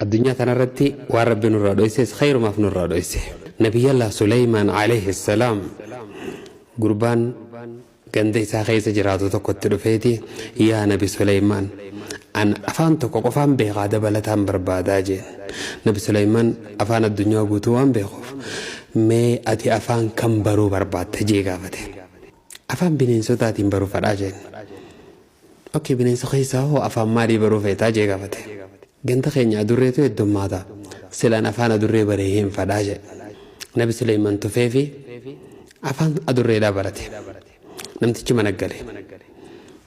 Addunyaa tanarratti waan Rabbi nurraa dhoyses khayrumaaf nurraa dhoyse. Nabiyyallah Suleymaan alayhi salaam gurbaan ganda isaa keessa jiraatu tokkotti dhufeeti, yaa Nabi Suleymaan, an afaan tokko qofaan beekaa, dabalataan barbaadaa jeen. Nabi Suleymaan afaan addunyaa guutuu waan beekuuf, mee ati afaan kam baruu barbaadda jee gaafate. Afaan bineensotaatiin baruu fadhaa jeen. Okay, bineensa keessaa hoo afaan maalii baruu feetaa jee gaafate. Ganda keenya adurreetu heddummaata. Silaan afaan adurree baree hin fadhaa jee. Nabi Suleymaan tufeefi afaan adurreedhaa barate. Namtichi mana gale.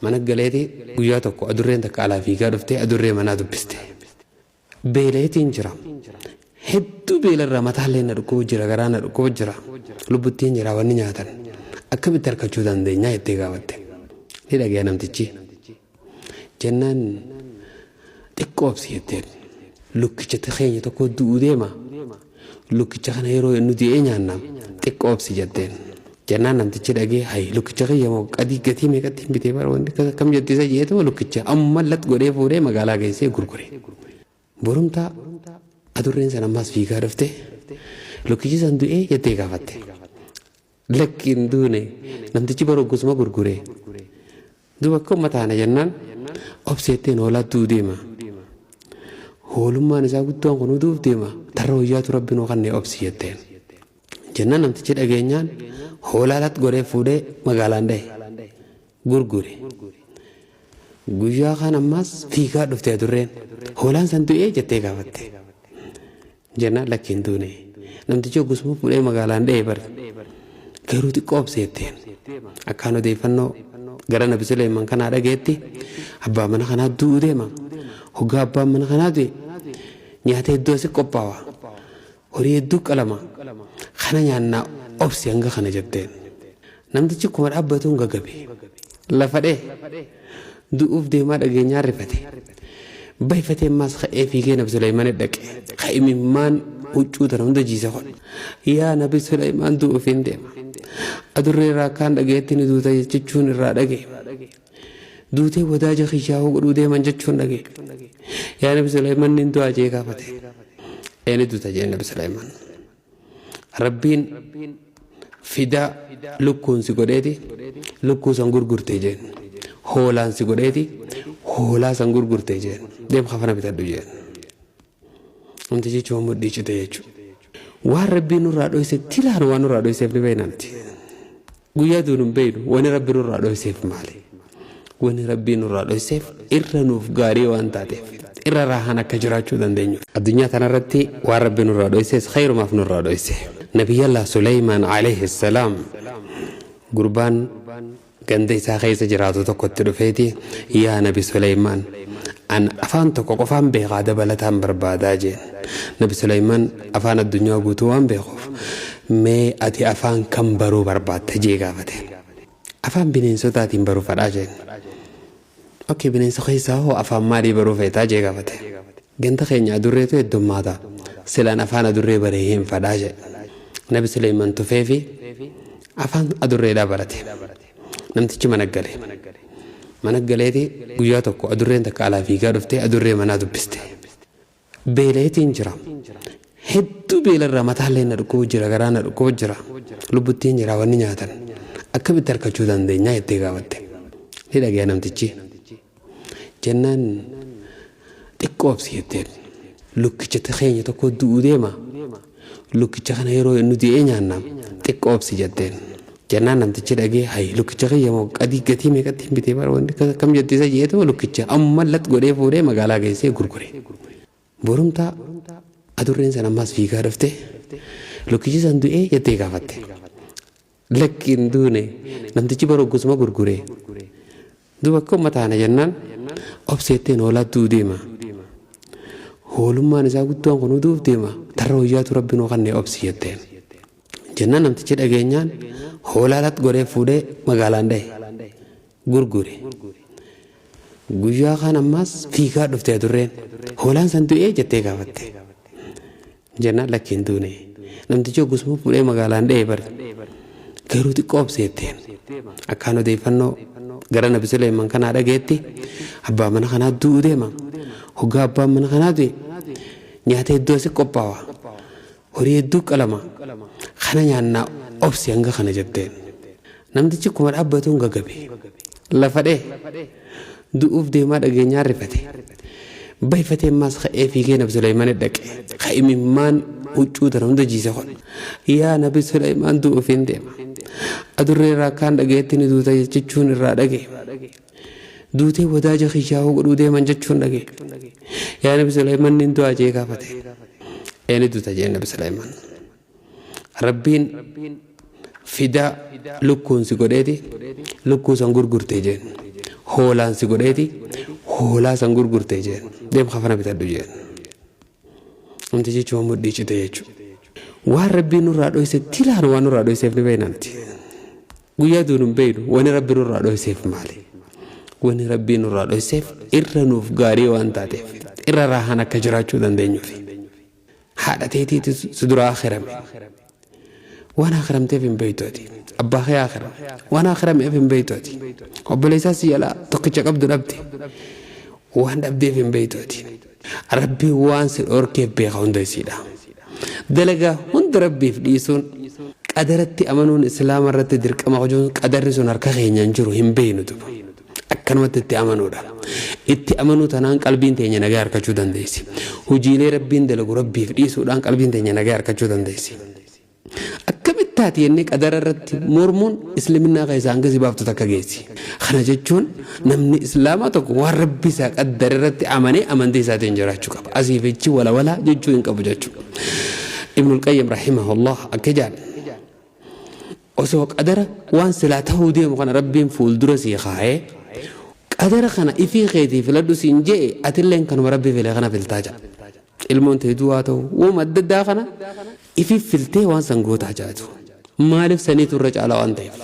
Mana galeeti guyyaa tokko adurreen takka alaa fiigaa dhuftee adurree manaa dubbiste. Beela'eetiin jira. Hedduu beelarraa mataallee na dhukkubu jira, garaa na dhukkubu jira. Lubbuttiin jira, wanni nyaatan. Akkamitti harkachuu dandeenya jettee gaafatte. Ni dhagaya namtichi. Jennaan xiqqoo obsi jetteen. Lukkicha keenya tokko du'uu deema. Lukkicha kana yeroo inni du'ee nyaanna, xiqqoo obsi jetteen. Jennaan namtichi dhagee, hayi, lukkicha kiyya moo qadii gatii meeqatti hin bitee bara, wanti akkam jetti isa jeetuma lukkicha amma lat godhee fuudhee magaalaa geessee gurgure. Borumtaa adurreen sana ammas fiigaa dhufte, lukkichi san du'ee jettee gaafatte. Lakki, hin duune, namtichi bara gosuma gurgure. Duuba akka uummata kana jennaan obseetteen hoolaa du'u deema. Hoolummaan isaa guddaan kun du'uuf deema. Tarra wayyaatu Rabbi nuu kannee, obsi jetteen. Jennaan namtichi dhageenyaan hoolaa lat godhee fuudhee magaalaan dhahe. Gurgure. Guyyaa kaan ammaas fiigaa dhufte adurreen. Hoolaan san du'ee jettee gaafatte. Jennaan lakki, hin duune. Namtichi gosuma fuudhee magaalaan dhahe bar. Garuu xiqqoo obsi jetteen. Akkaan odeeffannoo gara Nabi Suleymaan kanaa dhageetti abbaa mana kanaa du'uu deema. Hoggaa abbaan mana kanaa du'e nyaata hedduu asi qophaawa. Horii hedduu qalama. Kana nyaannaa, obsi hanga kana jetteen. Namtichi akkuma dhaabbatuun gagabe. Lafa dhee. Du'uuf deemaa dhageenyaan rifate. Bayfatee ammaas ka'ee fiigee Nabi Suleymaan dhaqe. Ka'imimmaan huccuu tana hunda jiise kun. Yaa Nabi Suleymaan, du'uuf hin deema. Adurree irraa akkaan dhageetti ni duuta jechuun irraa dhage. Duutee wadaaja kiyyaa'uu godhuu deeman jechuun dhage. Yaa Nabi Suleymaan, nin du'aa jee gaafate. Ee, ni duuta jee Nabi Suleymaan. Rabbiin fidaa lukkuun si godheeti lukkuu san gurgurte jeen. Hoolaan si godheeti hoolaa san gurgurte jeen. Deem kafana bitadhu jeen. Namtichi jechuun mudhii cite jechuudha. Waan Rabbiin nurraa dhoyse tilaan waan nurraa dhoyseef ni beekna miti. Guyyaa duunu hin beeknu, wani Rabbi nurraa dhoyseef maali? Wani Rabbiin nurraa dhoyseef irra nuuf gaarii waan taateef, irra raahaan akka jiraachuu dandeenyu. Addunyaa tanarratti waan Rabbi nurraa dhoyses khayrumaaf nurraa dhoyse. Nabiyyallah Suleymaan alayhi salaam gurbaan ganda isaa keessa jiraatu tokkotti dhufeeti, yaa Nabi Suleymaan, an afaan tokko qofaan beekaa, dabalataan barbaadaa jeen. Nabi Suleymaan afaan addunyaa guutuu waan beekuuf, mee ati afaan kam baruu barbaadda jee gaafate. Afaan bineensotaatiin baruu fadhaa jeen. Okay, bineensa keessaa hoo afaan maalii baruu feetaa jee gaafate. Ganda keenya adurreetu heddummaata. Silaan afaan adurree baree hin fadhaa jee. Nabi Suleymaan tufeefi afaan adurreedhaa barate. Namtichi mana gale. Mana galeeti guyyaa tokko adurreen takka alaa fiigaa dhuftee adurree manaa dubbiste. Beela'eetiin jira. Hedduu beelarraa mataallee na dhukkubu jira, garaa na dhukkubu jira. Lubbuttiin jira, wanni nyaatan. Akkamitti harkachuu dandeenya jettee gaafatte. Ni dhagaya namtichi. Jennaan xiqqoo obsi jetteen. Lukkicha keenya tokko du'uu deema. Lukkicha kana yeroo inni du'ee nyaanna, xiqqoo obsi jetteen. Jennaan namtichi dhagee, hayi, lukkicha kiyya moo qadii gatii meeqatti hin bitee bara, wanti akkam jetti isa jeetuma lukkicha amma lat godhee fuudhee magaalaa geessee gurgure. Borumtaa adurreen sana ammas fiigaa dhufte, lukkichi san du'ee jettee gaafatte. Lakki, hin duune, namtichi bara gosuma gurgure. Duuba akka uummata kana jennaan obseetteen hoolaa du'uu deema. Hoolummaan isaa guddaan kun du'uuf deema. Tarra wayyaatu Rabbi nuu kannee, obsi jetteen. Jennaan namtichi dhageenyaan hoolaa lat godhee fuudhee magaalaan dhahe. Gurgure. Guyyaa kaan ammaas fiigaa dhufte adurreen. Hoolaan san du'ee jettee gaafatte. Jennaan lakki, hin duune. Namtichi gosuma fuudhee magaalaan dhahe bar. Garuu xiqqoo obsi jetteen. Akkaan odeeffannoo gara Nabi Suleymaan kanaa dhageetti abbaa mana kanaa du'uu deema. Hoggaa abbaan mana kanaa du'e Nyaata hedduu asi qophaawa. Horii hedduu qalama. Kana nyaannaa obsi hanga kana jetteen. Namtichi akkuma dhaabbatuun gagabe. Lafa dhee. Du'uuf deemaa dhageenyaan rifate. Bayfatee ammaas ka'ee fiigee Nabi Suleymaan dhaqe. Ka imimmaan huccuu tana hunda jiise kun. Yaa Nabi Suleymaan, du'uuf hin deema. Adurree irraa kaan dhageetti ni duuta jechuun irraa dhage. Duutee wadaaja kiyyaa'uu godhuu deeman jechuun dhage. Yaa Nabi Suleymaan, nin du'aa jee gaafate. Ee, ni duuta jee Nabi Suleymaan. Rabbiin fidaa lukkuun si godheeti lukkuu san gurgurte jeen. Hoolaan si godheeti hoolaa san gurgurte jeen. Deem kafana bitadhu jeen. Namtichi jechuun mudhii cite jechuudha. Waan Rabbiin nurraa dhoyse tilaan waan nurraa dhoyseef ni beekna nuti. Guyyaa duunu hin beeknu. Wani Rabbi nurraa dhoyseef maali? Wani Rabbiin nurraa dhoyseef irra nuuf gaarii waan taateef, irra raahaan akka jiraachuu dandeenyuufi. Haadha teetiitu si dura akhirame. Waan akhiramteef hin beektu ati. Abbaa kee akhirame. Waan akhirameef hin beektu ati. Obboleessaa si jalaa tokkicha qabdu dhabde. Waan dhabdeef hin beektu ati. Rabbiin waan si dhorkeef beeka hunda isiidha. Dalagaa hunda Rabbiif dhiisuun, qadaratti amanuun Islaama irratti dirqama hojuun, qadarri sun harka keenya hin jiru, hin beeknu duba. Akkanumatti itti amanuudha. Itti amanuu tanaan qalbiin teenya nagaa harkachuu dandeessi. Hojiilee Rabbiin dalagu Rabbiif dhiisuudhaan qalbiin teenya nagaa harkachuu dandeessi. Akkamitti taati jennee qadara irratti mormuun isliminnaa keessaa hanga si baaftu takka geessi. Kana jechuun namni Islaamaa tokko waan Rabbi isaa qaddare irratti amanee amantii isaatiin jiraachuu qaba. Asii fi achi wala walaa jechuu hin qabu jechuudha. Ibnul Qayyim rahimahullah akka jedhan, osoo qadara waan silaa ta'uu deemu kana Rabbiin fuuldura sii kaa'ee, qadara kana ifii keetii filadhu siin je'e, atilleen kanuma Rabbi file kana filtaa jedha. Ilmoon ta'e du'aa ta'u wooma adda addaa kana ifii filtee waan san gootaa jedhatu. Maaliif? Saniitu irra caalaa waan ta'eef.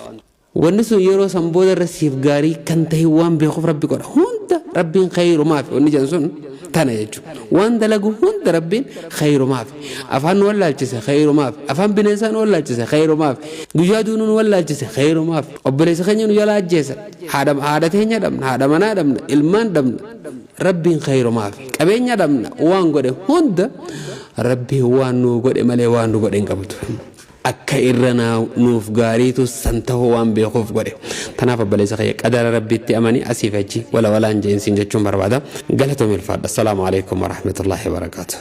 Wanni sun yeroo san booda irra siif gaarii kan ta'e waan beekuuf Rabbi godha. Hunda Rabbiin khayrumaaf wanni jedhan sun tana jechuudha. Waan dalagu hunda Rabbiin khayrumaaf. Afaan nu wallaalchise khayrumaaf. Afaan bineensaa nu wallaalchise khayrumaaf. Guyyaa duunuu nu wallaalchise khayrumaaf. Obboleessa keenya nu jalaa ajjeesan. Haadha teenya dhabna, haadha manaa dhabna, ilmaan dhabna. Rabbiin khayrumaaf. Qabeenya dhabna. Waan godhe hunda Rabbiin waan nu godhe malee waan nu godhe hin qabdu. Akka irra nuuf gaariitu san ta'uu waan beekuuf godhe. Tanaaf obboleessa kiyya, qadara Rabbiitti amanii asii fi achi wala walaan jeensiin jechuun barbaada. Galatoomii, ulfaadha. Assalaamu alaikum warahmatullaahi wabarakaatuh.